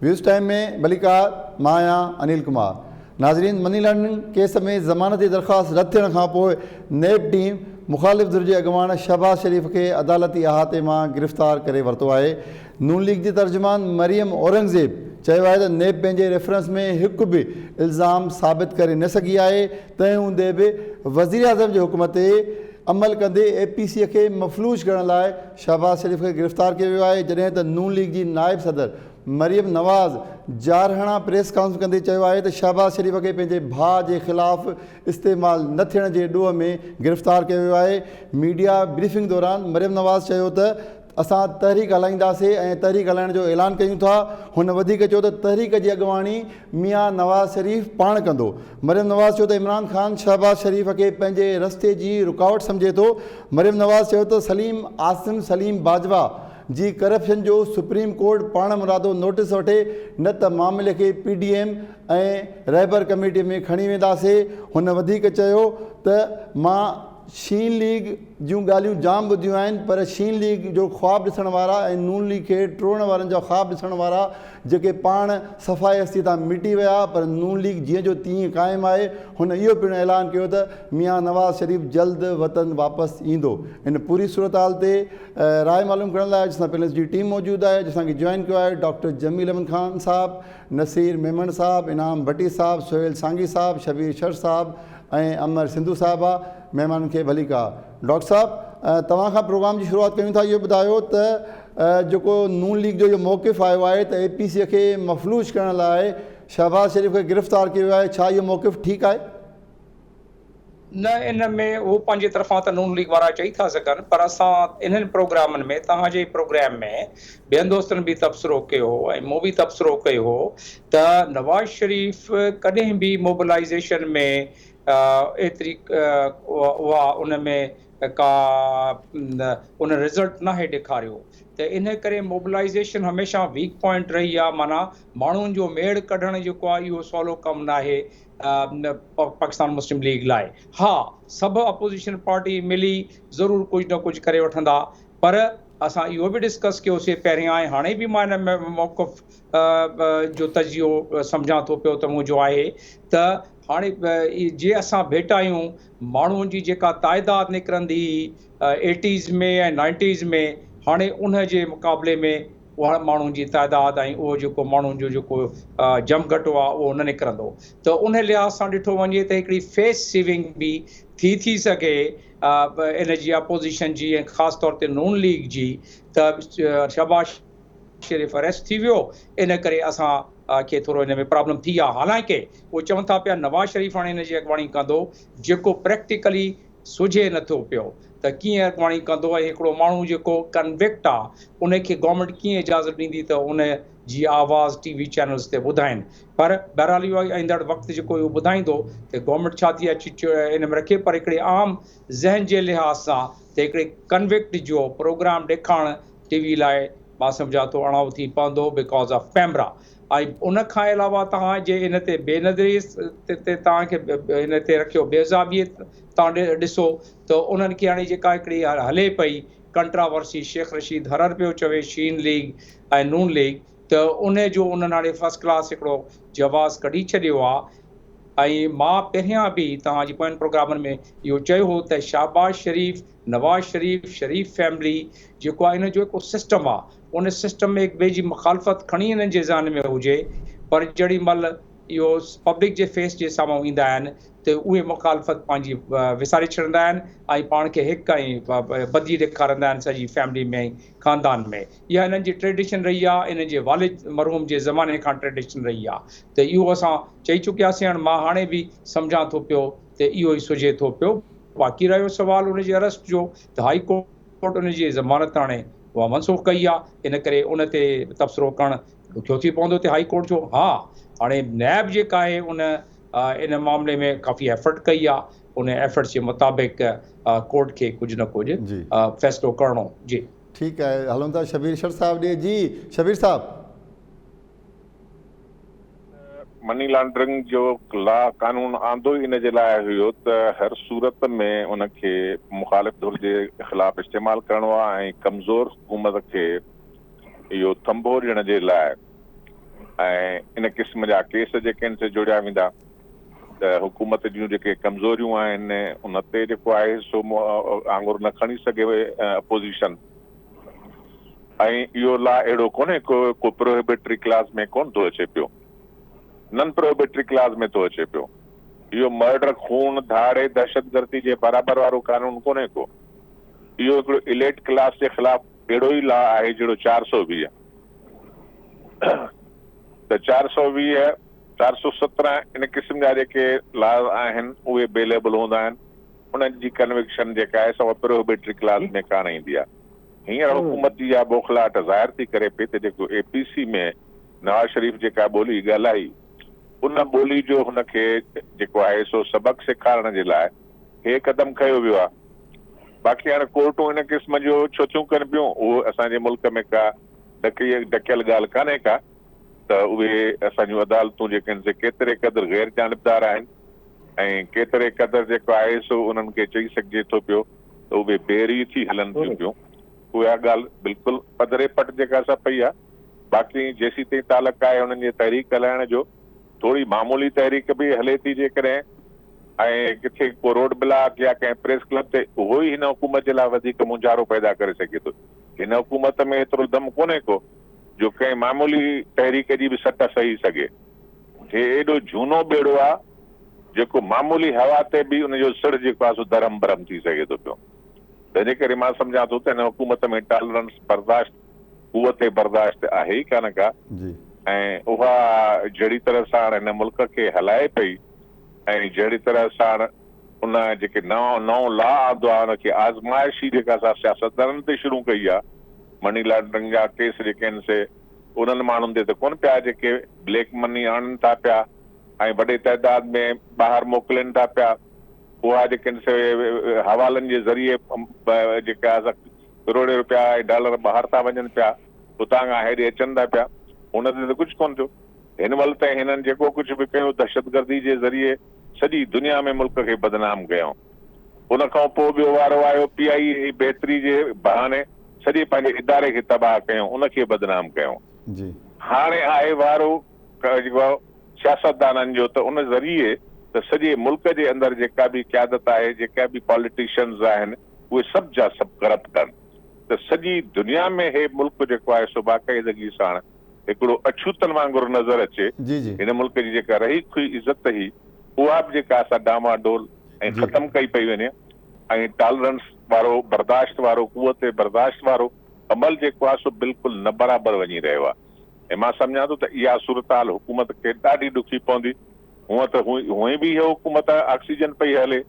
Waves time ۾ ڀليڪار مان آهيان انيل ڪمار. ناظرين مني لانڊرنگ ڪيس ۾ ضمانت جي درخواست رد ٿيڻ کان پوء نيب ٽيم مخالف ڌر جي اڳواڻ شهباز شريف کي عدالتي احاطي مان گرفتار ڪري ورتو آهي. نون ليگ جي ترجمان مريم اورنگزيب چيو آهي ته نيب پنهنجي ريفرنس ۾ هڪ به الزام ثابت ڪري نه سگهي آهي تنهن هوندي به وزيراعظم جي حڪم تي عمل ڪندي اي پي سي کي مفلوج ڪرڻ لاء شهباز شريف کي گرفتار ڪيو ويو آهي جڏهن ته نون ليگ جي نائب صدر مريم نواز جارحاڻا پريس ڪانفرنس ڪندي چيو آهي ته شهباز شريف کي پنهنجي ڀاء جي خلاف استعمال نه ٿيڻ جي ڏوهه ۾ گرفتار ڪيو ويو آهي. ميڊيا بريفنگ دوران مريم نواز چيو ته اسان تحريڪ هلائينداسين ۽ تحريڪ هلائڻ جو اعلان ڪيون ٿا. هن وڌيڪ چيو ته تحريڪ جي اڳواڻي ميان نواز شريف پاڻ ڪندو. مريم نواز چيو ته عمران خان شهباز شريف کي پنهنجي رستي جي رڪاوٽ سمجهي ٿو. مريم نواز چيو ته سليم عاصم سليم باجوا جي ڪرپشن جو سپريم ڪورٽ پاڻمرادو نوٽيس وٺي نه ته معاملي کي پي ڊي ايم ۽ رهبر ڪميٽي ۾ کڻي وينداسين. هن وڌيڪ چيو ته مان شين ليگ جون ڳالهيون جام ٻڌيون آهن پر شين ليگ جو خواب ڏسڻ وارا ۽ نون ليگ کي ٽوڙڻ وارن جا خواب ڏسڻ وارا جيڪي پاڻ صفائي هستي تان مٽي ويا پر نون ليگ جيئن جو تيئن قائم آهي. هن اهو پڻ اعلان ڪيو ته ميان نواز شريف جلد وطن واپس ايندو. ان پوري صورتحال تي راء معلوم ڪرڻ لاء اڄ اسان پينلز جي ٽيم موجود آهي جنهن اسان کي جوائن ڪيو آهي ڊاڪٽر جميل احمد خان صاحب، نصير ميمڻ صاحب، انعام ڀٽي صاحب، سهيل سانگي صاحب، شبير شر صاحب ۽ امر سنڌو صاحبه. مهمانن کي ڀليڪار. ڊاڪٽر صاحب توهان کان پروگرام جي شروعات ڪيون ٿا اهو ٻڌايو ته جيڪو نون ليگ جو اهو موقف آيو آهي ته اي پي سي کي مفلوج ڪرڻ لاء شهباز شريف کي گرفتار ڪيو ويو آهي ڇا اهو موقف ٺيڪ آهي؟ نه ان ۾ هو پنهنجي طرفان ته نون ليگ وارا چئي ٿا سگهن پر اسان انهن پروگرامن ۾ توهان جي پروگرام ۾ ٻين دوستن به تبصرو ڪيو هو ۽ مون به تبصرو ڪيو هو ته نواز شريف ڪڏهن به موبلائيزيشن ۾ ايتري اها ان ۾ ڪا ان رزلٽ ناهي ڏيکاريو ته ان ڪري موبلائيزيشن هميشه ويڪ پوائنٽ رهي آهي معنيٰ ماڻهن جو ميڙ ڪڍڻ جيڪو آهي اهو سولو ڪم ناهي پاڪستان مسلم ليگ لاء ها سڀ اپوزيشن پارٽي ملي ضرور ڪجهه نه ڪجهه ڪري وٺندا پر اسان اهو به ڊسڪس ڪيوسي پهريان ۽ هاڻي به مان ان موقف جو تجزيو سمجهان ٿو پيو ته منهنجو آهي ته هاڻي جي اسان ڀيٽايون ماڻهن جي جيڪا تعداد نڪرندي هئي ايٽيز ۾ ۽ نائنٽيز ۾ هاڻي ان جي مقابلي ۾ اها ماڻهن جي تعداد ۽ اهو جيڪو ماڻهن جو جيڪو جمگهٽو آهي اهو نه نڪرندو ته ان لحاظ سان ڏٺو وڃي ته هڪڙي فيس سيونگ به ٿي ٿي سگهي ان جي اپوزيشن جي ۽ خاص طور تي نون ليگ جي ته شهباز شريف اريسٽ ٿي ويو ان ڪري اسان کي ٿورو ان ۾ پرابلم ٿي آهي حالانڪه اهي چون ٿا پيا نواز شريف هاڻي ان جي اڳواڻي ڪندو جيڪو پريڪٽيڪلي سجهي نٿو پيو ته ڪيئن اڳواڻي ڪندو ۽ هڪڙو ماڻهو جيڪو ڪنوڪٽ آ ان کي گورنمينٽ ڪيئن اجازت ڏيندي ته ان جي آواز ٽي وي چينلز تي ٻڌائين پر بهرحال اهو ايندڙ وقت جيڪو اهو ٻڌائيندو ته گورنمينٽ ڇا ٿي اچي ان ۾ رکي پر هڪڙي عام ذهن جي لحاظ سان ته هڪڙي ڪنوڪٽ جو پروگرام ڏيکارڻ ٽي وي لاء مان سمجهان ٿو اڻائو ٿي پوندو because of PEMRA ۽ ان کان علاوه توهان جي ان تي بي نظري تي توهان کي ان تي رکيو بي حسابي توهان ڏسو ته انهن کي هاڻي جيڪا هڪڙي هلي پئي ڪنٽراورسي شيخ رشيد هر هر پيو چوي شين ليگ ۽ نون ليگ ته ان جو انهن هاڻي فرسٽ ڪلاس هڪڙو جواز ڪڍي ڇڏيو آ ۽ مان پهريان به توهان جي پوين پروگرامن ۾ اهو چيو هو ته شهباز شريف نواز شريف، شريف فيملي جيڪو آهي ان جو هڪ سسٽم آهي ان سسٽم ۾ هڪ ٻئي جي مخالفت کڻي انهن جي ذهن ۾ هجي پر جهڙي مهل اهو پبلڪ جي فيس جي سامهون ايندا آهن ته اهي مخالفت پنهنجي وساري ڇڏندا آهن ۽ پاڻ کي هڪ ۽ ٻڌي ڏيکارندا آهن سڄي فيملي ۾ ۽ خاندان ۾ اها انهن جي ٽريڊيشن رهي آهي انهن جي والد مرحوم جي زماني کان ٽريڊيشن رهي آهي ته اهو اسان چئي چڪياسين هاڻ مان هاڻي به سمجهان ٿو پيو ته اهو ئي سجهي ٿو پيو. باقي رهيو سوال ان جي ارسٽ جو ته هائي ڪورٽ ان جي ضمانت هاڻي اها منسوخ ڪئي آهي ان ڪري ان تي تبصرو ڪرڻ ڏکيو ٿي پوندو ته هائي ڪورٽ جو ها هاڻي نيب جيڪا آهي ان ان معاملي ۾ ڪافي ايفرٽ ڪئي آهي ان ايفرٽس جي مطابق ڪورٽ کي ڪجهه نه ڪجهه فيصلو ڪرڻو جي. ٺيڪ آهي هلون ٿا شبير شر صاحب ڏي جي شبير صاحب. مني لانڊرنگ جو لا قانون آندو ئي ان جي لاء هيو ته هر صورت ۾ ان کي مخالف ڌر جي خلاف استعمال ڪرڻو آهي ۽ ڪمزور حڪومت کي اهو ٿنڀو ڏيڻ جي لاء ۽ ان قسم جا ڪيس جيڪي آهن سي جوڙيا ويندا ته حڪومت جون جيڪي ڪمزوريون آهن ان تي جيڪو آهي سو آڱر نه کڻي سگهي اپوزيشن ۽ اهو لا اهڙو ڪونهي ڪو ڪو پروهيبٽري ڪلاز ۾ ڪونه ٿو اچي پيو نن پروهيبٽري ڪلاز ۾ ٿو اچي پيو اهو مرڊر خون ڌاڙي دهشتگردي جي برابر وارو قانون ڪونهي ڪو اهو هڪڙو اليٽ ڪلاس جي خلاف اهڙو ئي لا آهي جهڙو 420 ته 420، 417 ان قسم جا جيڪي لاز آهن اهي بيليبل هوندا آهن انهن جي ڪنوڪشن جيڪا آهي سا اها پروهبيٽري ڪلاز ۾ ڪانه ايندي آهي. هينئر حڪومت جي اها بوکلاهٽ ظاهر ٿي ڪري پئي ته جيڪو اي پي سي ۾ نواز شريف جيڪا ٻولي ڳالهائي ان ٻولي جو هن کي جيڪو آهي سو سبق سيکارڻ جي لاء هي قدم کنيو ويو آهي. باقي هاڻي ڪورٽون ان قسم جو ڇو ٿيون ڪن پيون اهو اسان جي ملڪ ۾ ڪا ڍڪيء ڍڪيل ڳالهه ڪانهي ڪا ته اهي اسان جون عدالتون جيڪي آهن سي ڪيتري قدر غير جانبدار آهن ۽ ڪيتري قدر جيڪو آهي سو انهن کي چئي سگهجي ٿو پيو ته اهي بي ري ٿي هلن ٿيون پيون. اها ڳالهه بلڪل پڌري پٽ جيڪا سا پئي آهي. باقي جيسيتائين تعلق آهي انهن جي تحريڪ هلائڻ جو، ٿوري معمولي تحريڪ به هلي ٿي جيڪڏهن ۽ ڪٿي ڪو روڊ بلاڪ يا ڪنهن پريس ڪلب تي اهو ئي هن حڪومت جي لاء وڌيڪ مونجهارو پيدا ڪري سگهي ٿو. هن حڪومت ۾ ايترو دم ڪونهي ڪو جو ڪنهن معمولي تحريڪ جي به سٽ سهي سگهي. هي ايڏو جهونو ٻيڙو آ جيڪو معمولي هوا تي به ان جو سڙهه جيڪو آ سو درهم برهم ٿي سگهي ٿو پيو. تنهن جي ڪري مان سمجهان ٿو ته هن حڪومت ۾ ٽالرنس، برداشت، قوت برداشت آهي ئي ڪانه ڪا ۽ اها جهڙي طرح ساڻ هن ملڪ کي هلائي پئي ۽ جهڙي طرح ساڻ ان جيڪي نئون نئون لا آندو آهي ان کي آزمائش ئي جيڪا سا سياستدانن تي شروع ڪئي آهي. مني لانڊرنگ جا ڪيس جيڪي آهن سي انهن ماڻهن تي ته ڪونه پيا جيڪي بليڪ مني آڻن ٿا پيا ۽ وڏي تعداد ۾ ٻاهر موڪلين ٿا پيا اها جيڪي آهن سي حوالن جي ذريعي جيڪا سا ڪروڙين روپيا ۽ ڊالر ٻاهر ٿا وڃن پيا اتان کان هيڏي اچن ٿا پيا ان تي ته ڪجهه ڪونه ٿيو. هن مهل تائين هنن جيڪو ڪجهه به ڪيو دهشتگردي جي ذريعي سڄي دنيا ۾ ملڪ کي بدنام ڪيائون. ان کان پوء ٻيو وارو آيو پي آء اي جي بهتري جي بهاني سڄي پنهنجي اداري کي تباهه ڪيائون ان کي بدنام ڪيائون. هاڻي آهي وارو جيڪو سياستدانن جو ته ان ذريعي ته سڄي ملڪ جي اندر جيڪا به قيادت آهي جيڪا به پاليٽيشنز آهن اهي سڀ جا سڀ ڪرپٽ آهن ته سڄي دنيا ۾ هي ملڪ جيڪو آهي سو باقاعدگي ساڻ هڪڙو اڇوتن وانگر نظر اچي. هن ملڪ جي جيڪا رهي کهي عزت هئي، اها به جيڪا سا ڊانوان ڊول ۽ ختم ڪئي پئي وڃي ۽ ٽالرنس وارو، برداشت وارو، قوت برداشت وارو عمل جيڪو آهي سو بلڪل نه برابر وڃي رهيو آهي ۽ مان سمجهان ٿو ته اها صورتحال حڪومت کي ڏاڍي ڏکي پوندي. هونء ته هونئن به هيء حڪومت آڪسيجن پئي هلي،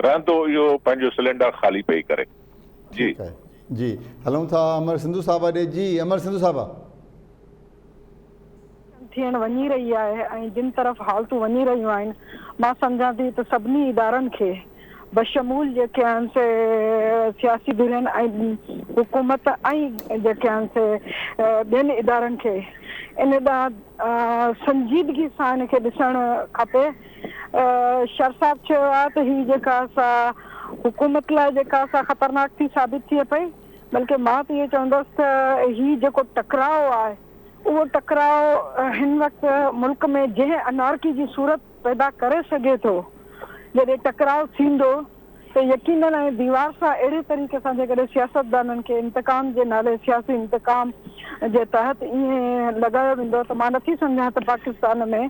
رهندو اهو پنهنجو سلينڊر خالي پئي ڪري. جي. ٺيڪ آهي جي هلون ٿا امر سنڌو صاحبه ڏي جي امر سنڌو صاحبه. ٿيڻ وڃي رهي آهي ۽ جن طرف حالتون وڃي رهيون آهن مان سمجهان ٿي ته سڀني ادارن کي بشمول جيڪي آهن سي سياسي ڌرين ۽ حڪومت ۽ جيڪي آهن سي ٻين ادارن کي ان ڏانهن سنجيدگي سان ان کي ڏسڻ کپي شر صاحب چيو آهي ته هي جيڪا سا حڪومت لاء جيڪا سا خطرناڪ ٿي ثابت ٿئي پئي بلڪه مان ته اهو چوندس ته هي جيڪو ٽڪراء آهي اهو ٽڪراء هن وقت ملڪ ۾ جنهن انارڪي جي صورت پيدا ڪري سگهي ٿو جڏهن ٽڪراء ٿيندو ته يقينن ۽ ديوار سان اهڙي طريقي سان جيڪڏهن سياستدانن کي انتقام جي نالي سياسي انتقام جي تحت ائين لڳايو ويندو ته مان نٿي سمجهان ته پاڪستان ۾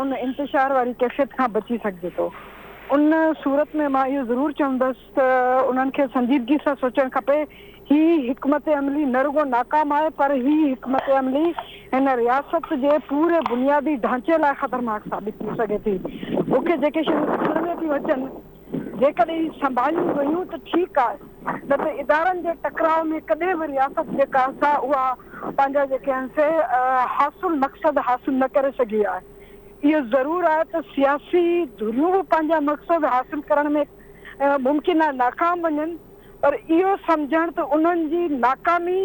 ان انتشار واري ڪيفيت کان بچي سگهجي ٿو. ان صورت ۾ مان اهو ضرور چوندس ته انهن کي سنجيدگي سان سوچڻ کپي. هي حڪمت عملي نه رڳو ناڪام آهي پر هي حڪمت عملي هن رياست جي پوري بنيادي ڍانچي لاء خطرناڪ ثابت ٿي سگهي ٿي. مون کي جيڪي شيون ڏسڻ ۾ ٿيون اچن جيڪڏهن هي سنڀاليون ويون ته ٺيڪ آهي نه ته ادارن جي ٽڪراء ۾ ڪڏهن به رياست جيڪا سا اها پنهنجا جيڪي آهن سي حاصل مقصد حاصل نه ڪري سگهي آهي. اهو ضرور آهي ته سياسي ڌريون به پنهنجا مقصد حاصل ڪرڻ ۾ ممڪن آهي ناڪام وڃن پر اهو سمجهڻ ته انهن جي ناڪامي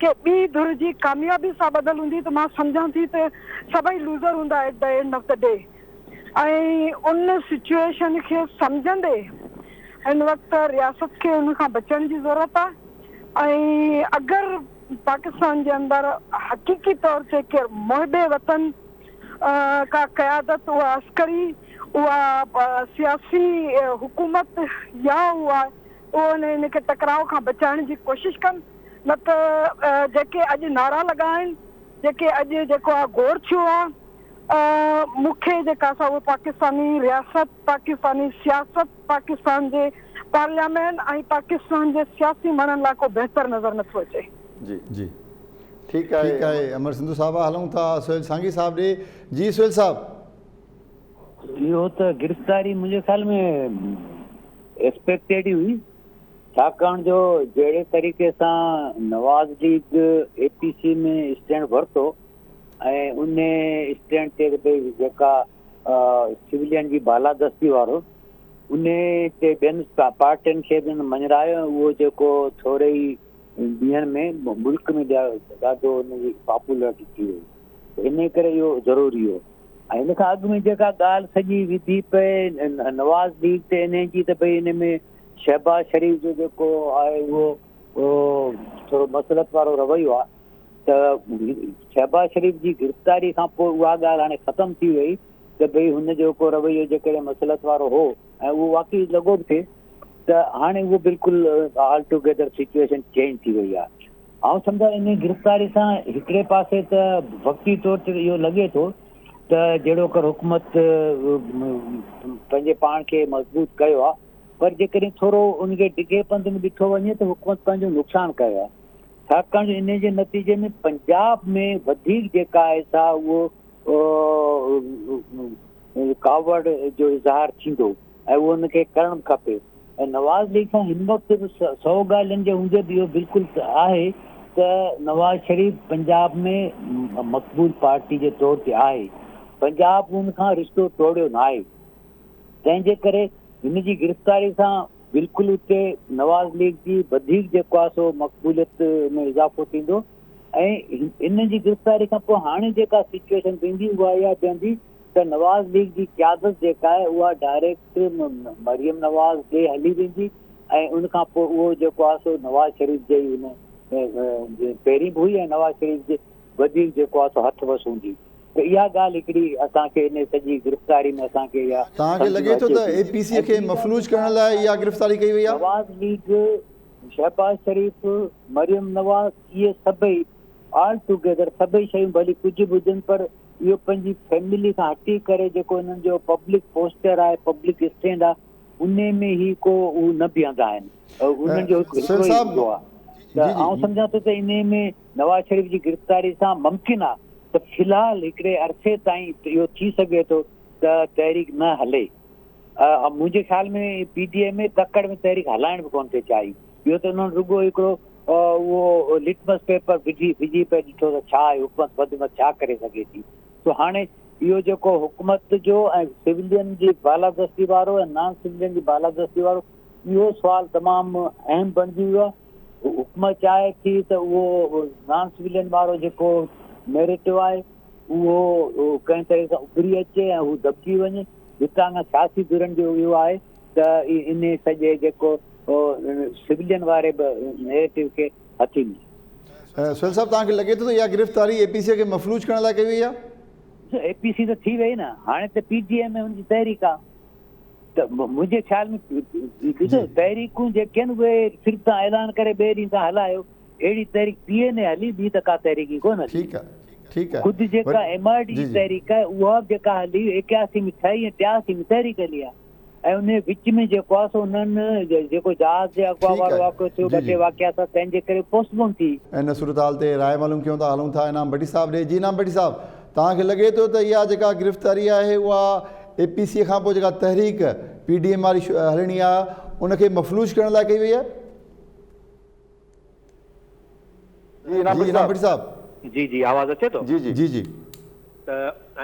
ڪنهن ٻي ڌر جي ڪاميابي سان ٻڌل هوندي ته مان سمجهان ٿي ته سڀئي لوزر هوندا at the end of the day ۽ in situation کي سمجهندي هن وقت رياست کي ان کان بچڻ جي ضرورت آهي ۽ اگر. پاڪستان جي اندر حقيقي طور تي ڪير محب وطن ڪا قيادت اها عسڪري اها سياسي حڪومت يا اها اهو ان کي ٽڪراء کان بچائڻ جي ڪوشش ڪن نه ته جيڪي اڄ نعرا لڳا آهن جيڪي اڄ جيڪو آ گوڙ ٿيو آ مون کي جيڪا سا اهو پاڪستاني رياست پاڪستاني سياست پاڪستان جي پارليامينٽ ۽ پاڪستان جي سياسي ماڻهن لاء ڪو بهتر نظر نٿو اچي. جي جي ٺيڪ آهي امر سنڌو صاحب هلون ٿا سهيل سانگي صاحب ڏي جي سهيل صاحب. اهو ته گرفتاري منهنجي خيال ۾ ايڪسپيڪٽيڊ ئي هئي ڇاڪاڻ جو جهڙي طريقي سان Nawaz League A P C ۾ stand ورتو ۽ ان اسٽينڊ تي ڀئي جيڪا سولين جي بالادستي وارو ان تي ٻين پارٽين کي به مڃرايو ۽ اهو جيڪو ٿوري ئي ڏينهن ۾ ملڪ ۾ ڏاڍو ان جي پاپولرٽي ٿي وئي ان ڪري اهو ضروري هو ۽ ان کان اڳ ۾ جيڪا ڳالهه سڄي وڌي پئي نواز ليگ تي انهي جي ته ڀئي ان ۾ شهباز شريف جو جيڪو آهي اهو ٿورو مصلحت وارو رويو آهي ته شهباز شريف جي گرفتاري کان پوء اها ڳالهه هاڻي ختم ٿي وئي ته ڀئي هن جو ڪو رويو جيڪڏهن مصلحت وارو هو ۽ اهو واقعي لڳو به ٿي ته هاڻي اهو بلڪل آل ٽوگيدر سچويشن چينج ٿي وئي آهي. آئون سمجهان انهي گرفتاري سان هڪڙي پاسي ته وقتي طور تي اهو لڳي ٿو ته جهڙوڪر حڪومت پنهنجي پاڻ کي مضبوط ڪيو آهي پر جيڪڏهن ٿورو ان کي ڊگهي پنڌ ۾ ڏٺو وڃي ته حڪومت پنهنجو نقصان ڪيو آهي ڇاڪاڻ جو انهي جي نتيجي ۾ پنجاب ۾ وڌيڪ جيڪا آهي سا اهو ڪاوڙ جو اظهار ٿيندو ۽ اهو ان کي ڪرڻ به کپي ۽ نواز ليگ سان هن وقت به سئو ڳالهين جي هوندي به اهو بلڪل آهي ته نواز شريف پنجاب ۾ مقبول پارٽي جي طور تي آهي پنجاب ان کان رشتو ٽوڙيو ناهي تنهن جي ڪري هن جي گرفتاري سان بلڪل اتي نواز ليگ جي وڌيڪ جيڪو آهي سو مقبوليت ۾ اضافو ٿيندو ۽ ان جي گرفتاري کان پوء هاڻي جيڪا سچويشن بيهندي اها اها بيهندي ته نواز ليگ جي قيادت جيڪا آهي اها ڊائريڪٽ مريم نواز ڏي هلي ويندي ۽ ان کان پوء اهو جيڪو آهي سو نواز شريف جي ئي ان پهرين به هئي ۽ نواز شريف جي وڌيڪ جيڪو آهي سو هٿ وس هوندي ته اها ڳالهه هڪڙي اسان کي ان سڄي گرفتاري ۾ اسان کي اها توهان کي لڳي ٿو ته اي پي سي کي مفلوج ڪرڻ لاء اها گرفتاري ڪئي وئي آهي؟ نواز ليگ، شهباز شريف، مريم نواز اهي سڀئي آل ٽوگيدر سڀئي شيون ڀلي ڪجهه به هجن پر اهو پنهنجي فيملي کان هٽي ڪري جيڪو انهن جو پبلڪ پوسچر آهي پبلڪ اسٽينڊ آهي انهي ۾ هي ڪو هو نه بيهندا آهن انهن جو هڪ هڪڙو ئي هوندو آهي ته آئون سمجهان ٿو ته انهي ۾ نواز شريف جي گرفتاري سان ممڪن آهي ته في الحال هڪڙي عرصي تائين اهو ٿي سگهي ٿو ته تحريڪ نه هلي منهنجي خيال ۾ پي ڊي ايم اي تڪڙ ۾ تحريڪ هلائڻ به ڪونه ٿي چاهي ٻيو ته انهن رڳو هڪڙو اهو لٽمس پيپر وجهي وجهي پئي ڏٺو ته ڇا آهي حڪومت وڌ ۾ ڇا ڪري سگهي ٿي سو هاڻي اهو جيڪو حڪومت جو ۽ سولين جي بالادستي وارو ۽ نان سولين جي بالادستي وارو اهو سوال تمام اهم بڻجي ويو آهي حڪومت چاهي ٿي ته اهو نان سولين وارو جيڪو نيريٽو آهي اهو ڪنهن طرح سان اڀري اچي ۽ هو دٻجي وڃي هتان کان سياسي ڌرين جو اهو آهي ته انهي سڄي جيڪو سولين واري به نيريٽو کي هٿي ملي. سهيل صاحب توهان کي لڳي ٿو ته اها گرفتاري اي پي سي کي مفلوج ڪرڻ لاء ڪئي وئي آهي؟ اي پي سي ته ٿي وئي نه هاڻي ته پي ڊي ايم اي ان جي تحريڪ آهي ته منهنجي خيال ۾ ڏسو تحريڪون جيڪي آهن اهي صرف تان اعلان ڪري ٻئي ڏينهن تان هلايو اهڙي تحريڪ پي اين اي هلي ٻي ته ڪا تحريڪ ئي ڪونه هلي. ٺيڪ آهي ٺيڪ آهي خود جيڪا ايم آر ڊي جي تحريڪ آهي اها به جيڪا هلي 81 ۾ ٺهي ۽ 83 ۾ تحريڪ هلي آهي ۽ ان وچ ۾ جيڪو آهي سو انهن جيڪو جهاز جي اغوا وارو واقعو ٿيو ٻه ٽي واقعا ٿيا تنهن جي ڪري پوسٽ پون ٿي. ان صورتحال تي راء معلوم ڪيون ٿا هلون ٿا انعام ڀٽي صاحب ڏي جي انعام ڀٽي صاحب توهان کي لڳي ٿو ته اها جيڪا گرفتاري آهي اها اي پي سي کان پوء جيڪا تحريڪ پي ڊي ايم واري هلڻي آهي ان کي مفلوج ڪرڻ لاء ڪئي وئي آهي؟ جي انعام ڀٽي صاحب. جي جي آواز اچي ٿو؟ جي جي جي. ته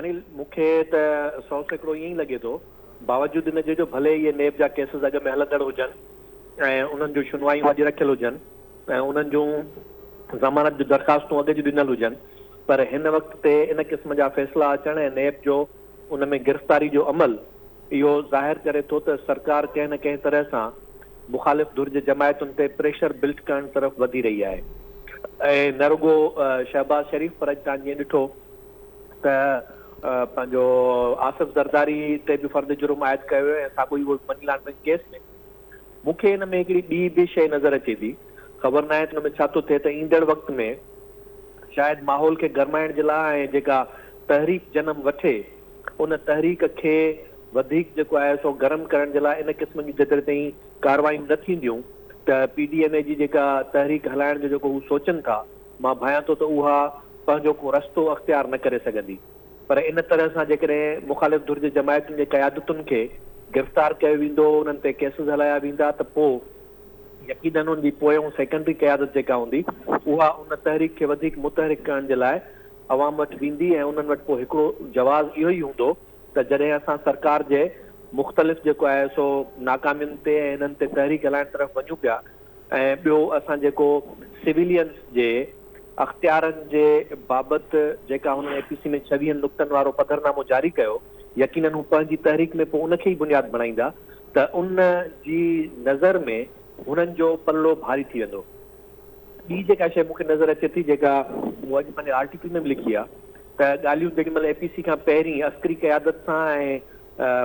انيل مون کي ته 100% ائين ئي لڳي ٿو باوجود ان جي جو ڀلي اهي نيب جا ڪيسز اڳ ۾ هلندڙ هجن ۽ انهن جون شنوايون اڄ رکيل هجن ۽ انهن جون ضمانت جون درخواستون اڳ جون ڏنل هجن پر هن وقت تي ان قسم جا فيصلا اچڻ ۽ نيب جو ان ۾ گرفتاري جو عمل اهو ظاهر ڪري ٿو ته سرڪار ڪنهن نه ڪنهن طرح سان مخالف ڌر جي جماعتن تي پريشر بلڊ ڪرڻ طرف وڌي رهي آهي. ۽ نه رڳو شهباز شريف پر اڄ توهان جيئن ڏٺو ته پنهنجو آصف زرداري تي به فرد جرم عائد ڪيو ويو ۽ ساڳيو ئي اهو مني لانڊرنگ ڪيس ۾. مون کي ان ۾ هڪڙي ٻي به شيء نظر اچي ٿي، خبر ناهي ته ان ۾ ڇا ٿو ٿئي ته ايندڙ وقت ۾ شايد ماحول کي گرمائڻ جي لاء ۽ جيڪا تحريڪ جنم وٺي ان تحريڪ کي وڌيڪ جيڪو آهي سو گرم ڪرڻ جي لاء ان قسم جون جيتري تائين ڪارروايون نه ٿينديون ته پي ڊي ايم اي جي جيڪا تحريڪ هلائڻ جو جيڪو هو سوچن ٿا مان ڀانيان ٿو ته اها پنهنجو ڪو رستو اختيار نه ڪري سگهندي پر ان طرح سان جيڪڏهن مخالف ڌر جي جماعتن جي قيادتن کي گرفتار ڪيو ويندو انهن تي ڪيسز هلايا ويندا ته پوء يقينن ان جي پويون سيڪنڊري قيادت جيڪا هوندي اها ان تحريڪ کي وڌيڪ متحرڪ ڪرڻ جي لاء عوام وٽ ويندي ۽ انهن وٽ پوء هڪڙو جواز اهو ئي هوندو ته جڏهن اسان سرڪار جي مختلف جيڪو آهي سو ناڪامين تي ۽ انهن تي تحريڪ هلائڻ طرف وڃون پيا ۽ ٻيو اسان جيڪو سويلينز جي اختيارن جي بابت جيڪا هنن اي پي سي ۾ ڇويهن نقطن وارو پڌرنامو جاري ڪيو يقينن هو پنهنجي تحريڪ ۾ پوء ان کي ئي بنياد بڻائيندا ته ان جي نظر ۾ هنن جو پلڙو ڀاري ٿي ويندو. ٻي جيڪا شيء مون کي نظر اچي ٿي جيڪا مون اڄ پنهنجي آرٽيڪل ۾ به لکي آهي ته ڳالهيون جيڏي مهل اي پي سي کان پهرين عسڪري قيادت سان ۽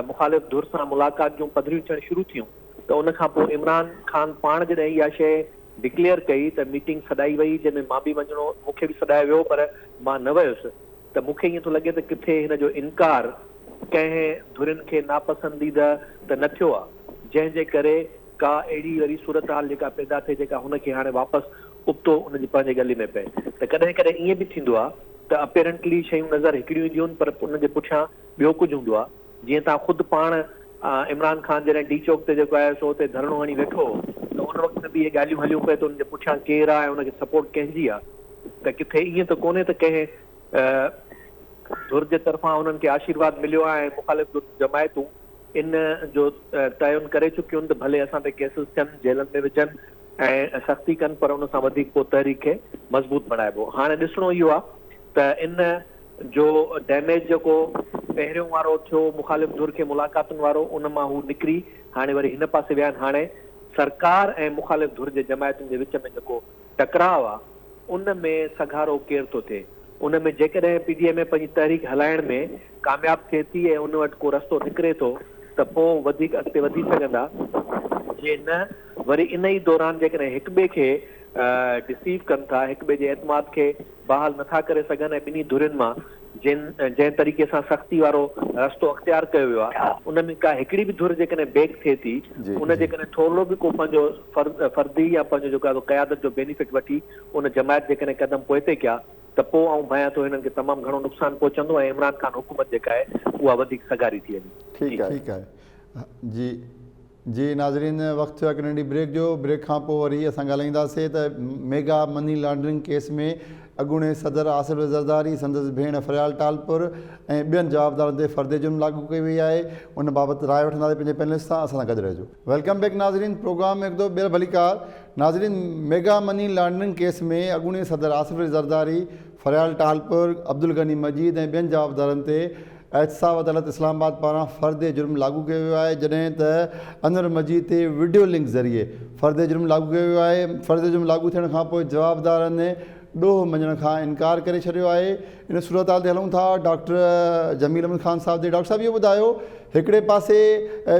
مخالف ڌر سان ملاقات جون پڌريون ٿيڻ شروع ٿيون ته ان کان پوء عمران خان پاڻ جڏهن اها شيء ڊڪليئر ڪئي ته ميٽنگ سڏائي وئي جنهن ۾ مان به وڃڻو مون کي به سڏايو ويو پر مان نه ويس ته مون کي ائين ٿو لڳي ته ڪٿي هن جو انڪار ڪنهن ڌرين کي ناپسنديده ته نه ٿيو آهي جنهن جي ڪري ڪا اهڙي وري صورتحال جيڪا پيدا ٿئي جيڪا هن کي هاڻي واپس ابتو ان جي پنهنجي ڳلي ۾ پئي ته ڪڏهن ڪڏهن ائين به ٿيندو آهي ته اپيرنٽلي شيون نظر هڪڙيون اينديون آهن پر ان جي پٺيان ٻيو ڪجهه هوندو آهي جيئن توهان خود پاڻ عمران خان جڏهن ڊي چوڪ تي جيڪو آهي سو اتي ڌرڻو هڻي ويٺو هو ته ان وقت به اهي ڳالهيون هليون پئي ته ان جي پٺيان ڪير آهي ۽ ان کي سپورٽ ڪنهن جي آهي ته ڪٿي ائين ته ڪونهي ته ڪنهن ڌر جي طرفان انهن کي آشيرواد مليو آهي ۽ مخالف ڌر جون جماعتون ان جو تعين ڪري چڪيون آهن ته ڀلي اسان تي ڪيسز ٿين، جيلن ۾ وجهن ۽ سختي ڪن پر ان سان وڌيڪ پوء تحريڪ کي مضبوط بڻائبو. هاڻي ڏسڻو اهو آهي ته ان جو ڊيميج جيڪو پهريون وارو ٿيو مخالف ڌر کي ملاقاتن وارو ان مان هو نڪري هاڻي وري هن پاسي ويا آهن. هاڻي سرڪار ۽ مخالف ڌر جي جماعتن جي وچ ۾ جيڪو ٽڪراء آ ان ۾ سگهارو ڪير ٿو ٿئي؟ ان ۾ جيڪڏهن پي ڊي ايم اي پنهنجي تحريڪ هلائڻ ۾ ڪامياب ٿئي ٿي ۽ ان وٽ ڪو رستو نڪري ٿو ته پوء وڌيڪ اڳتي وڌي سگهندا، جي نه وري ان ئي دوران جيڪڏهن هڪٻئي کي ڊسيو ڪن ٿا، هڪٻئي جي اعتماد کي بحال نٿا ڪري سگهن ۽ ٻنهي ڌرين مان جن جنهن طريقي سان سختي وارو رستو اختيار ڪيو ويو آهي ان ۾ ڪا هڪڙي به ڌر جيڪڏهن بيڪ ٿئي ٿي ان جيڪڏهن ٿورڙو به ڪو پنهنجو فردي يا پنهنجو جيڪو آهي قيادت جو بينيفٽ وٺي ان جماعت جيڪڏهن قدم پوئتي ڪيا ته پوء آئون ڀانيان ٿو هنن کي تمام گهڻو نقصان پهچندو ۽ عمران خان حڪومت جيڪا آهي اها وڌيڪ سگهاري ٿي ويندي. ٺيڪ آهي. ٺيڪ آهي جي. جي ناظرين وقت ٿيو آهي هڪ ننڍي بريڪ جو بريڪ کان پوء وري اسان ڳالهائينداسين ته ميگا مني لانڊرنگ ڪيس ۾ اڳوڻي صدر آصف علي زرداري سندس ڀيڻ فريال ٽالپر ۽ ٻين جوابدارن تي فرد جرم لاڳو ڪئي وئي آهي ان بابت راء وٺنداسين پنهنجي پينلسٽ سان اسان سان گڏ رهجو. Welcome back ناظرين پروگرام ۾ هڪ دفعو ٻيهر ڀليڪار ناظرين ميگا مني لانڊرنگ ڪيس ۾ اڳوڻي صدر آصف علي زرداري فريال ٽالپر عبدالغني مجيد ۽ ٻين جوابدارن تي احتساب عدالت اسلام آباد پاران فرد جرم لاڳو ڪيو ويو آهي جڏهن ته انور مجيد تي وڊيو لنڪ ذريعي فرد جرم لاڳو ڪيو ويو آهي فرد جرم لاڳو ٿيڻ کانپوء جوابدارن ڏوهه مڃڻ کان انڪار ڪري ڇڏيو آهي ان صورتحال تي هلون ٿا ڊاڪٽر جميل احمد خان صاحب تي ڊاڪٽر صاحب اهو ٻڌايو هڪڙي پاسي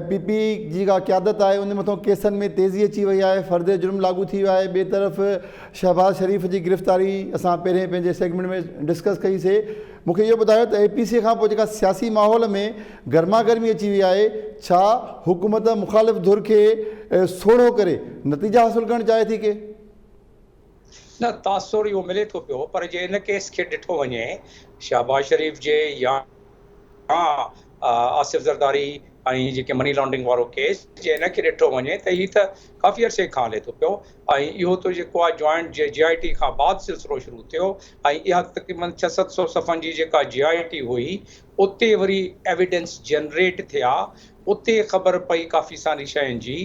پي پي جي جيڪا قيادت آهي ان مٿان ڪيسن ۾ تيزي اچي وئي آهي فرد جرم لاڳو ٿي ويو آهي ٻئي طرف شهباز شريف جي گرفتاري اسان پهرين پنهنجي سيگمينٽ ۾ ڊسڪس ڪئي سي مون کي اهو ٻڌايو ته اي پي سي کان پوء جيڪا سياسي ماحول ۾ گرما گرمي اچي وئي آهي، ڇا حڪومت مخالف ڌر کي سوڙهو ڪري نتيجا حاصل ڪرڻ چاهي ٿي ڪي؟ نه تاثر اهو ملي ٿو پيو پر جي ان ڪيس کي ڏٺو وڃي شهباز شريف جي يا آصف زرداري ۽ جيڪي مني لانڊرنگ وارو ڪيس جي ان کي ڏٺو وڃي ته هي ته ڪافي عرصي کان هلي ٿو پيو ۽ اهو ته جيڪو آهي جوائنٽ جي آء ٽي کان بعد سلسلو شروع ٿيو ۽ اها تقريبن ڇهه ست سو صفحن جي جيڪا جي آء ٽي هئي اتي وري ايويڊنس جنريٽ ٿيا اتي خبر پئي ڪافي ساري شين جي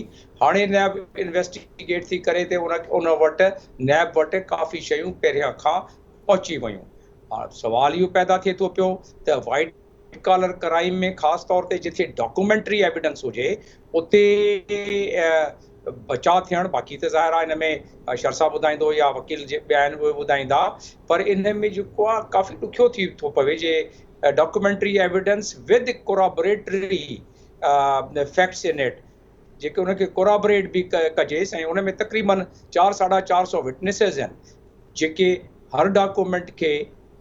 هاڻي نيب انويسٽيگيٽ ٿي ڪري ته ان ان وٽ نيب وٽ ڪافي شيون پهريان کان پهچي ويون هاڻ سوال اهو پيدا ٿئي ٿو پيو ته وائيٽ ڪالر ڪرائيم ۾ خاص طور تي جتي ڊاڪومينٽري ايويڊنس هجي اتي بچاء ٿيڻ باقي ته ظاهر آهي ان ۾ شر صاحب ٻڌائيندو يا وڪيل جي ٻيا آهن اهي ٻڌائيندا پر ان ۾ جيڪو آهي ڪافي ڏکيو ٿي ٿو پوي جي documentary evidence with corroboratory facts in it جيڪي ان کي ڪورابريٽ به ڪجي ۽ ان ۾ تقريبن چار ساڍا چار سو وٽنيسز آهن جيڪي هر ڊاڪومينٽ کي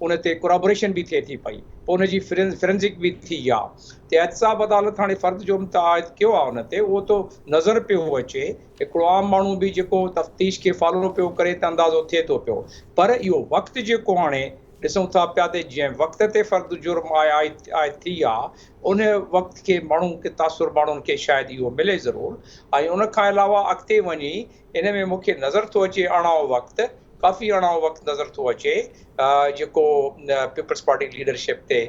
ان تي ڪورابريشن به ٿئي ٿي پئي پوء ان جي فرينزڪ به ٿي آ ته احتساب عدالت هاڻي فرد جرم ته عائد ڪيو آ ان تي اهو ته نظر پيو اچي هڪڙو عام ماڻهو به جيڪو تفتيش کي فالو پيو ڪري ته اندازو ٿئي ٿو پيو پر اهو وقت جيڪو هاڻي ڏسون ٿا پيا ته جنهن وقت تي فرد جرم عائد ٿي آ ان وقت کي ماڻهو کي تاثر ماڻهن کي شايد اهو ملي ضرور ۽ ان کان علاوه اڳتي وڃي ان ۾ مون کي نظر ٿو اچي اڻائو وقت ڪافي اڻائو وقت نظر ٿو اچي جيڪو پيپلز پارٽي ليڊرشپ تي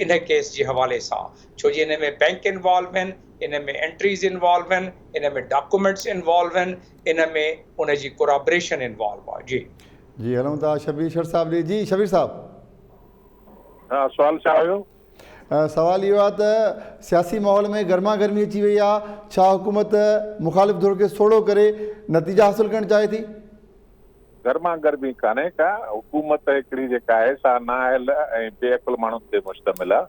ان ڪيس جي حوالي سان ڇو جي ان ۾ بينڪ انوالو آهن ان ۾ انٽريز انوالو آهن ان ۾ ڊاڪومينٽس انوالو آهن ان ۾ ان جي ڪورابريشن انوالو آهي جي. جي هلون ٿا شبير شر صاحب ڏي جي شبير صاحب. ها سوال ڇا هيو؟ سوال اهو آهي ته سياسي ماحول ۾ گرما گرمي اچي وئي آهي، ڇا حڪومت مخالف ڌر کي سوڙهو ڪري نتيجا حاصل ڪرڻ چاهي ٿي؟ گرما گرمي ڪانهي ڪا، حڪومت هڪڙي جيڪا آهي سا نااهل ۽ بي عقل ماڻهن تي مشتمل آهي،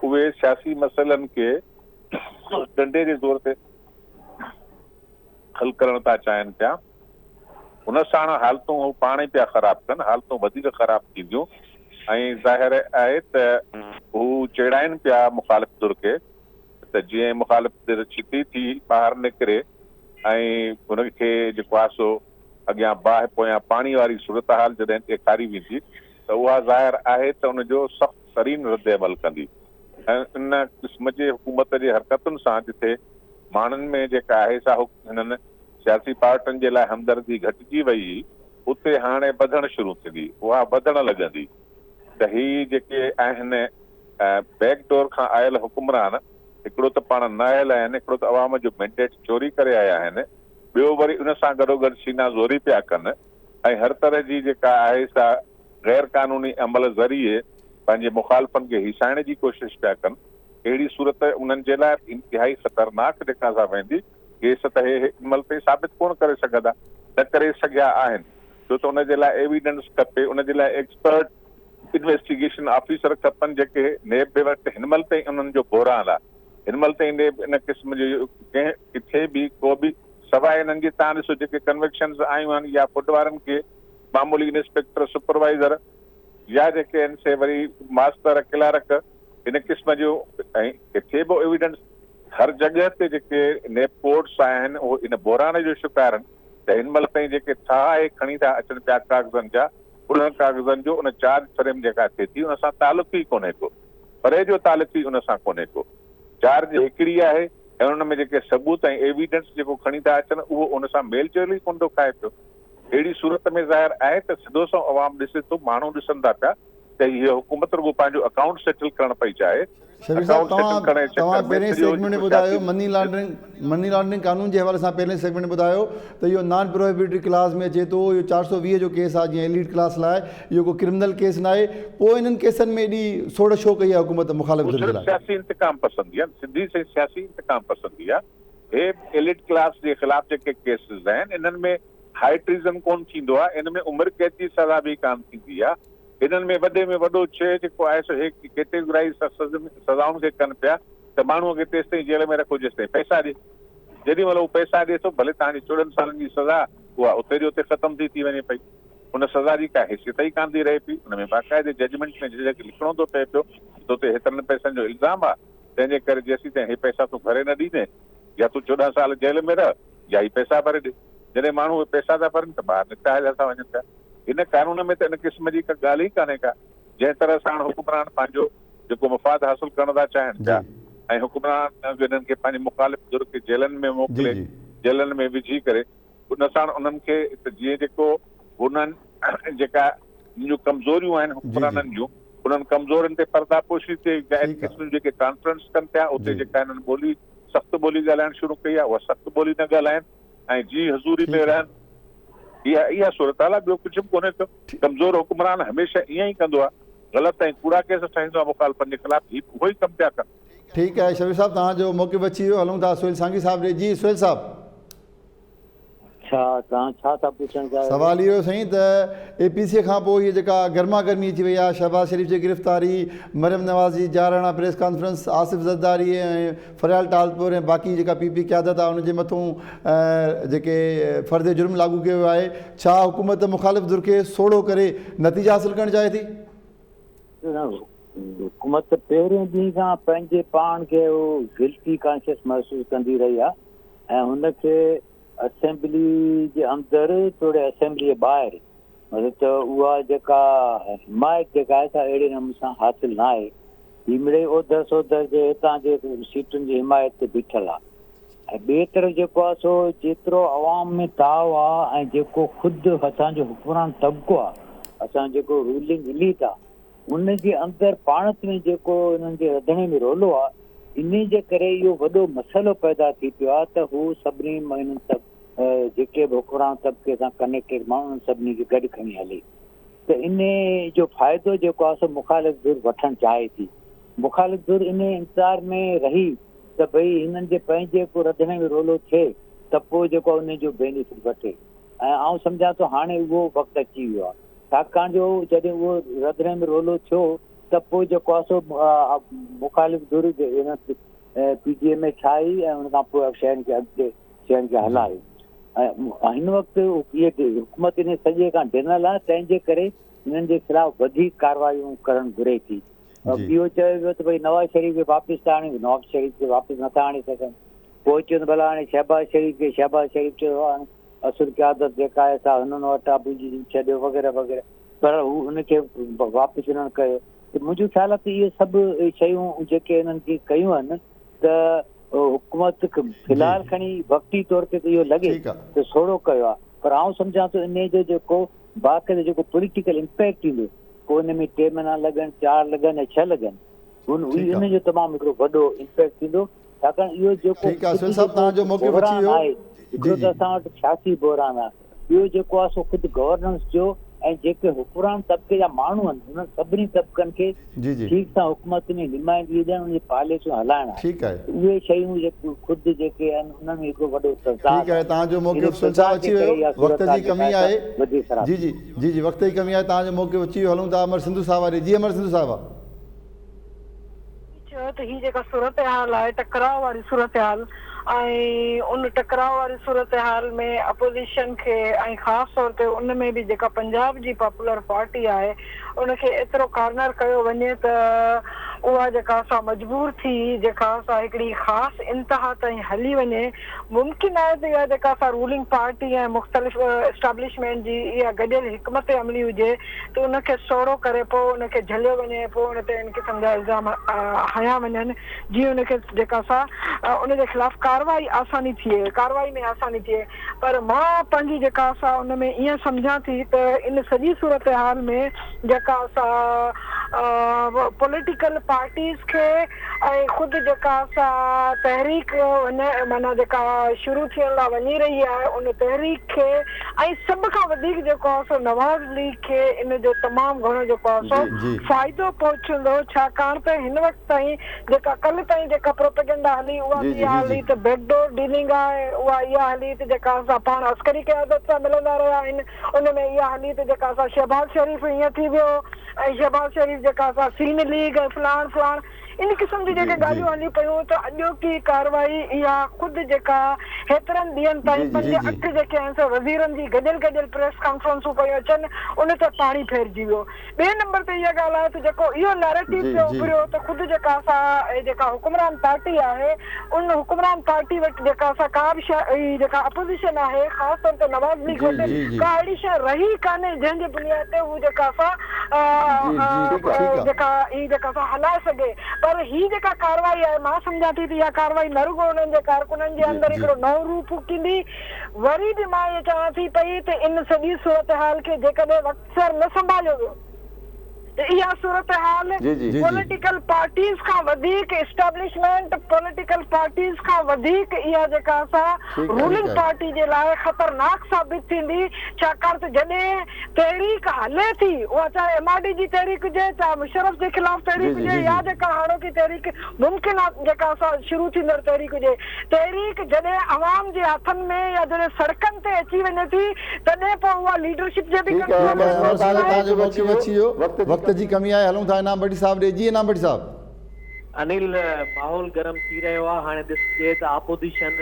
اهي سياسي مسئلن کي ڏنڊي جي زور تي حل ڪرڻ ٿا چاهين پيا، ان ساڻ حالتون هو پاڻ ئي پيا خراب ڪن، حالتون وڌيڪ خراب ٿينديون ۽ ظاهر آهي ته هو چيڙائين پيا مخالف ڌر کي ته جيئن مخالف ڌر ڇتي ٿي ٻاهر نڪري ۽ هن کي جيڪو آهي سو اڳيان باهه پويان پاڻي واري صورتحال جڏهن ڏيکاري ويندي ته اها ظاهر آهي ته ان جو سخت ترين ردعمل ڪندي ۽ ان قسم جي حڪومت جي حرڪتن سان جٿي ماڻهن ۾ جيڪا آهي سا هنن سياسي پارٽين جي لاء همدردي گهٽجي وئي هئي اتي هاڻي وڌڻ شروع ٿيندي اها وڌڻ لڳندي ته هي جيڪي آهن بيڪ ڊور کان آيل حڪمران هڪڙو ته پاڻ نااهل آهن هڪڙو ته عوام جو مينڊيٽ چوري ڪري آيا آهن ٻيو وري ان سان گڏوگڏ سينا زوري پيا ڪن ۽ هر طرح جي جيڪا آهي سا غير قانوني عمل ذريعي پنهنجي مخالفن کي هيسائڻ جي ڪوشش پيا ڪن، اهڙي صورت انهن جي لاء انتهائي خطرناڪ جيڪا سا ويندي، ڪيس ته هي هن مهل تائين ثابت ڪونه ڪري سگهندا، نه ڪري سگهيا آهن، ڇو ته ان جي لاء ايويڊنس کپي، ان جي لاء ايڪسپرٽ انويسٽيگيشن آفيسر کپن جيڪي نيب وٽ هن مهل تائين انهن جو بحران آهي، هن مهل تائين نيب ان قسم جي ڪنهن ڪٿي به ڪو به سواء انهن جي تان ڏسو جيڪي ڪنوڪشنز آيون آهن يا فوڊ وارن کي معمولي انسپيڪٽر، سپروائيزر يا جيڪي آهن سي وري ماستر، ڪلارڪ ان قسم جون ۽ ڪٿي به ايويڊنس هر جڳهه تي جيڪي نيب ڪورٽس آهن اهي ان بحران جو شڪار آهن ته هن مهل تائين جيڪي ٺاهه اهي کڻي ٿا اچن پيا ڪاغذن جا انهن ڪاغذن جو ان چارج فريم جيڪا ٿئي ٿي ان سان تعلق ئي ڪونهي ڪو پري جو تعلق ئي ان سان ڪونهي ڪو چارج هڪڙي آهي ۽ ان ۾ جيڪي ثبوت ۽ ايويڊنس جيڪو کڻي ٿا اچن اهو ان سان ميل جول ئي ڪونه ٿو کائي پيو. اهڙي صورت ۾ ظاهر آهي ته سڌو سنئون عوام ڏسي ٿو، ماڻهو ڏسن ٿا پيا ته هيء حڪومت رڳو پنهنجو اڪائونٽ سيٽل ڪرڻ پئي چاهي. شبير صاحب اڪائونٽ سيٽل توهان ڪرڻ جي توهان چڪر ۾ پهرين سڄو سيگمينٽ ۾ جيڪو ٻڌايو سياسي مني لانڊرنگ مني لانڊرنگ قانون جي حوالي سان پهرين سيگمينٽ ۾ ٻڌايو ته اهو نان پروهيبيٽري ڪلاز ۾ اچي ٿو اهو 420 جو ڪيس آهي جيئن ايليٽ ڪلاس لاء اهو ڪو ڪرمنل ڪيس ناهي پوء انهن ڪيسن ۾ ايڏي سوڙهه ڇو ڪئي آهي حڪومت مخالف هو ڌر جي صرف لاء. سياسي انتقام پسندي آهي سڌي سئين سياسي انتقام پسندي آهي. هي ايليٽ ڪلاس جي خلاف جيڪي ڪيسز آهن انهن ۾ هائي ٽريزن ڪونه ٿيندو آهي، ان ۾ عمر قيد جي سزا به ڪانه ٿيندي آهي، انهن ۾ وڏي ۾ وڏو ڇيهه جيڪو آهي سو هي ڪيٽيگرائيز سزائن کي ڪن پيا ته ماڻهوء کي تيستائين جيل ۾ رکو جيستائين پئسا ڏي، جيڏي مهل هو پئسا ڏي ٿو ڀلي توهان جي 14 سالن جي سزا اها اتي جو اتي ختم ٿي ٿي وڃي پئي، ان سزا جي ڪا حيثيت ئي ڪانه ٿي رهي پئي، ان ۾ باقاعدي ججمينٽ ۾ جج کي لکڻو ٿو پئي پيو ته تو تي هيترن پئسن جو الزام آهي. تنهن جي ڪري جيسيتائين هي پئسا تون ڀري نه ڏيندين، يا تون 14 سال جيل ۾ رهه يا هي پئسا ڀري ڏي. جڏهن ماڻهو اهي پئسا ٿا ڀرن ته ٻاهر نڪتا هليا ٿا وڃن پيا. هن قانون ۾ ته ان قسم جي ڪا ڳالهه ئي ڪانهي ڪا. جنهن طرح ساڻ حڪمران پنهنجو جيڪو مفاد حاصل ڪرڻ ٿا چاهين پيا ۽ حڪمران هنن کي پنهنجي مخالف ڌر کي جيلن ۾ موڪلي جيلن ۾ وجهي ڪري ان ساڻ انهن کي ته جيئن جيڪو هنن جيڪا انهن جون ڪمزوريون آهن حڪمرانن جون انهن ڪمزورين تي پرده پوشي ٿئي يا ان قسم جون جيڪي ڪانفرنس ڪن پيا اتي جيڪا هنن ٻولي سخت ٻولي ڳالهائڻ شروع ڪئي آهي اها سخت ٻولي نه ڳالهائن ۽ جي حضوري ۾ رهن اها اها صورتحال آهي ٻيو ڪجهه به ڪونهي ٿيو ڪمزور حڪمران هميشه ائين ئي ڪندو آهي غلط ۽ ڪوڙا ڪيس ٺاهيندو آهي مخالفن جي خلاف هي اهو ئي ڪم پيا ڪن. ٺيڪ آهي شبير صاحب توهان جو موقف اچي ويو هلون ٿا سهيل سانگي صاحب ڏي جي سهيل صاحب. اڇا توهان ڇا ٿا پڇڻ چاهيو؟ سوال اهو هيو سائين ته اي پي سي کان پوء هيء جيڪا گرما گرمي اچي وئي آهي شهباز شريف جي گرفتاري، مريم نواز جي جارحاڻا پريس ڪانفرنس، آصف زرداري ۽ فريال ٽالپر ۽ باقي جيڪا پي پي قيادت آهي ان جي مٿون جيڪي فرد جرم لاڳو ڪيو ويو آهي ڇا حڪومت مخالف ڌر کي سوڙهو ڪري نتيجا حاصل ڪرڻ چاهي ٿي؟ حڪومت پهرين ڏينهن کان پنهنجي پاڻ کي گلٽي ڪانشس محسوس ڪندي رهي آهي ۽ هن کي اسيمبلي جي اندر توڙي اسيمبلي جي ٻاهر مطلب ته اها جيڪا حمايت جيڪا آهي سا اهڙي نموني سان حاصل نه آهي. هي مڙئي اوڌر سوڌر جي هتان جي سيٽن جي حمايت تي بيٺل آهي ۽ ٻئي طرف جيڪو آهي سو جيترو عوام ۾ تاء آهي ۽ جيڪو خود اسان جو حڪمران طبقو آهي اسان جو جيڪو رولنگ اليٽ آهي ان جي اندر پاڻ ۾ جيڪو انهن جي رڌڻي ۾ رولو آ، انهي جي ڪري اهو وڏو مسئلو پيدا ٿي پيو آ ته هو سڀني انهن سڀ جيڪي به حڪمران طبقي سان ڪنيڪٽيڊ ماڻهو انهن سڀني کي گڏ کڻي هلي ته انهي جو فائدو جيڪو آ سو مخالف ڌر وٺڻ چاهي ٿي. مخالف ڌر انهي انتظار ۾ رهي ته ڀئي هنن جي پنهنجي ڪو رڌڻي ۾ رولو ٿئي ته پوء جيڪو آ انهي جو بينيفٽ وٺي ۽ آئون سمجهان ٿو هاڻي اهو وقت اچي ويو آ. ڇاڪاڻ جو جڏهن اهو رڌڻي ۾ رولو ٿيو ته پوء جيڪو آهي سو مخالف ڌر پي ڊي ايم اي ٺاهي ۽ ان کان پوء شين کي اڳتي شين کي هلايو ۽ هن وقت اهي حڪومت ان سڄي کان ڊنل آهي تنهن جي ڪري انهن جي خلاف وڌيڪ ڪاروايون ڪرڻ گهري ٿي. اهو چيو ويو ته ڀئي نواز شريف کي واپس ٿا آڻيون نواز شريف کي واپس نٿا آڻي سگهن. پوء چيو ته ڀلا هاڻي شهباز شريف کي شهباز شريف چيو هاڻي اصل قيادت جيڪا آهي سا هنن وٽ آ منهنجي ڇڏيو وغيره وغيره پر هو ان کي واپس انهن ڪيو ته منهنجو خيال آهي ته اهي سڀ شيون جيڪي انهن کي ڪيون آهن ته حڪومت في الحال کڻي وقتي طور تي ته اهو لڳي ته سوڙهو ڪيو آهي پر آئون سمجهان ٿو انهي جو جيڪو باقاعده جيڪو پوليٽيڪل امپيڪٽ ايندو پوء ان ۾ ٽي مهينا لڳن چار لڳن يا ڇهه لڳن ان جو تمام هڪڙو وڏو امپيڪٽ ٿيندو ڇاڪاڻ اهو جيڪو ٺيڪ آ سهيل صاحب توهان جو موقف اچي ويو آهي هڪڙو ته اسان وٽ سياسي بحران آهي ٻيو جيڪو آهي سو خود گورننس جو ۽ جيڪي حڪمران طبقي جا ماڻهو آهن انهن سڀني طبقن کي ٺيڪ سان حڪومت ۾ نمائندگي ڏيڻ ان جي پاليسيون هلائڻ آهي ٺيڪ آهي اهي شيون جيڪي خود جيڪي آهن انهن ۾ هڪڙو وڏو تضاد ٺيڪ آهي توهان جو موقف سهيل صاحب اچي ويو وقت جي ڪمي آهي جي جي جي جي وقت جي ڪمي آهي توهان جو موقف اچي ويو هلون ٿا امر سنڌو صاحب ڏي جي امر سنڌو صاحب. چيو ته هي جيڪا صورتحال آهي ٽڪراء واري صورتحال ۽ ان ٽڪراء واري صورتحال ۾ اپوزيشن کي ۽ خاص طور تي ان ۾ به جيڪا پنجاب جي پاپولر پارٽي آهي ان کي ايترو ڪارنر ڪيو وڃي ته اها جيڪا سا مجبور ٿي جيڪا سا هڪڙي خاص انتها تائين هلي وڃي ممڪن آهي ته اها جيڪا سا رولنگ پارٽي ۽ مختلف اسٽيبلشمينٽ جي اها گڏيل حڪمت عملي هجي ته ان کي سوڙهو ڪري پوء ان کي جهليو وڃي ۽ پوء ان تي ان قسم جا الزام هنيا وڃن جيئن ان کي جيڪا سا ان جي خلاف ڪارروائي آساني ٿئي ڪارروائي ۾ آساني ٿئي پر مان پنهنجي جيڪا سا ان ۾ ائين سمجهان ٿي ته ان سڄي صورتحال ۾ جيڪا سا پوليٽيڪل پارٽيز کي ۽ خود جيڪا سا تحريڪ معنيٰ جيڪا شروع ٿيڻ لاء وڃي رهي آهي ان تحريڪ کي ۽ سڀ کان وڌيڪ جيڪو آهي سو نواز ليگ کي ان جو تمام گهڻو جيڪو آهي سو فائدو پهچندو ڇاڪاڻ ته هن وقت تائين جيڪا ڪلهه تائين جيڪا پروپيگنڊا هلي اها به اها هلي ته بيڪ ڊور ڊيلنگ آهي اها اها هلي ته جيڪا سا پاڻ عسڪري قيادت سان ملندا رهيا آهن ان ۾ اها هلي ته جيڪا سا شهباز شريف ائين ٿي ويو ۽ شهباز شريف جيڪا سا سين ليگ ۽ فلاڻ فلاڻ ان قسم جون جيڪي ڳالهيون هليون پيون ته اڄوڪي ڪارروائي اها خود جيڪا هيترن ڏينهن تائين پنج اٺ جيڪي آهن سي وزيرن جي گڏيل گڏيل پريس ڪانفرنسون پيون اچن ان تي پاڻي ڦيرجي ويو. ٻئي نمبر تي اها ڳالهه آهي ته جيڪو اهو نيريٽو پيو اڀريو ته خود جيڪا سا جيڪا حڪمران پارٽي آهي ان حڪمران پارٽي وٽ جيڪا سا ڪا به شيء هي جيڪا اپوزيشن آهي خاص طور تي نواز ليگ وٽ ڪا اهڙي شيء رهي ڪانهي جنهن جي بنياد تي هو جيڪا سا جيڪا هي جيڪا سا هلائي سگهي پر هي جيڪا ڪارروائي آهي مان سمجهان ٿي ته اها ڪارروائي نه رڳو انهن جي ڪارڪنن جي اندر هڪڙو نئون روح ڦوڪيندي وري به مان اهو چوان ٿي پئي ته ان سڄي صورتحال کي جيڪڏهن وقت سر نه سنڀاليو ويو. ته اها صورتحال پوليٽيڪل پارٽيز کان وڌيڪ اسٽيبلشمينٽ پوليٽيڪل پارٽيز کان وڌيڪ اها جيڪا سا رولنگ پارٽي جي لاء خطرناڪ ثابت ٿيندي ڇاڪاڻ ته جڏهن تحريڪ هلي ٿي اها چاهي ايم آر ڊي جي تحريڪ هجي چاهي مشرف جي خلاف تحريڪ هجي يا جيڪا هاڻوڪي تحريڪ ممڪنه جيڪا سا شروع ٿيندڙ تحريڪ هجي تحريڪ جڏهن عوام جي هٿن ۾ يا جڏهن سڙڪن تي اچي وڃي ٿي تڏهن پوء اها ليڊرشپ جي به ٺيڪ آهي ڪنٽرول ۾ انور هوندي صاحب آهي. توهان جو موقف اچي ويو وقت جي ڪمي آهي هلون ٿا انعام ڀٽي صاحب ڏي جي انعام ڀٽي صاحب. انيل ماحول گرم ٿي رهيو آهي هاڻي ڏسجي ته آپوزيشن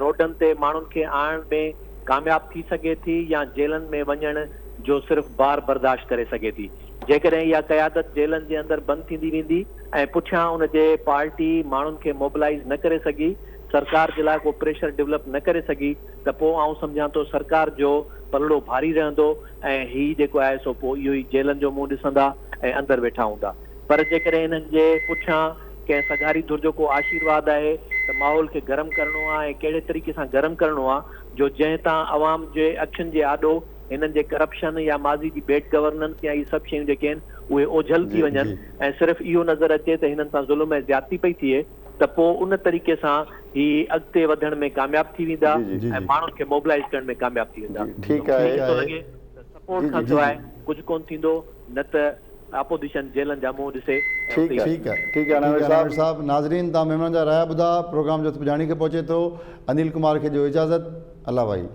روڊن تي ماڻهن کي آڻڻ ۾ ڪامياب ٿي سگهي ٿي يا جيلن ۾ وڃڻ جو صرف بار برداشت ڪري سگهي ٿي جيڪڏهن اها قيادت جيلن جي اندر بند ٿيندي ويندي ۽ پٺيان ان جي پارٽي ماڻهن کي موبلائيز نه ڪري سگهي سرڪار جي لاء ڪو پريشر ڊولپ نه ڪري سگهي ته پوء آئون سمجهان ٿو سرڪار جو پلڙو ڀاري رهندو ۽ هي جيڪو آهي سو پوء اهو ئي جيلن جو منهن ڏسندا ۽ اندر ويٺا هوندا. پر جيڪڏهن انهن جي پٺيان ڪنهن سگهاري ڌر جو ڪو آشيرواد آهي ته ماحول کي گرم ڪرڻو آهي ۽ ڪهڙي طريقي سان گرم ڪرڻو آهي جو جنهن تان عوام جي اکين جي آڏو هنن جي ڪرپشن يا ماضي جي بيڊ گورننس يا اهي سڀ شيون جيڪي آهن اهي اوجهل ٿي وڃن ۽ صرف اهو نظر اچي ته هنن سان ظلم ۽ زيادتي پئي ٿئي. ته پوء ان طريقي سان هي اڳتي وڌڻ ۾ ڪامياب ٿي ويندا ۽ ماڻهن کي موبلائيز ڪرڻ ۾ ڪامياب ٿي ويندا. ته مون کي ائين ٿو لڳي ته سپورٽ کان سواء ڪجهه ڪونه ٿيندو نه ته اپوزيشن جيلن جا منهن ڏسي ۽ اتي ئي ٺيڪ آهي انور صاحب ناظرين توهان مهمانن جا رايا ٻڌا پروگرام جو وقت پڄاڻي کي پهچي ٿو انيل ڪمار کي ڏيو اجازت الله ڀائي.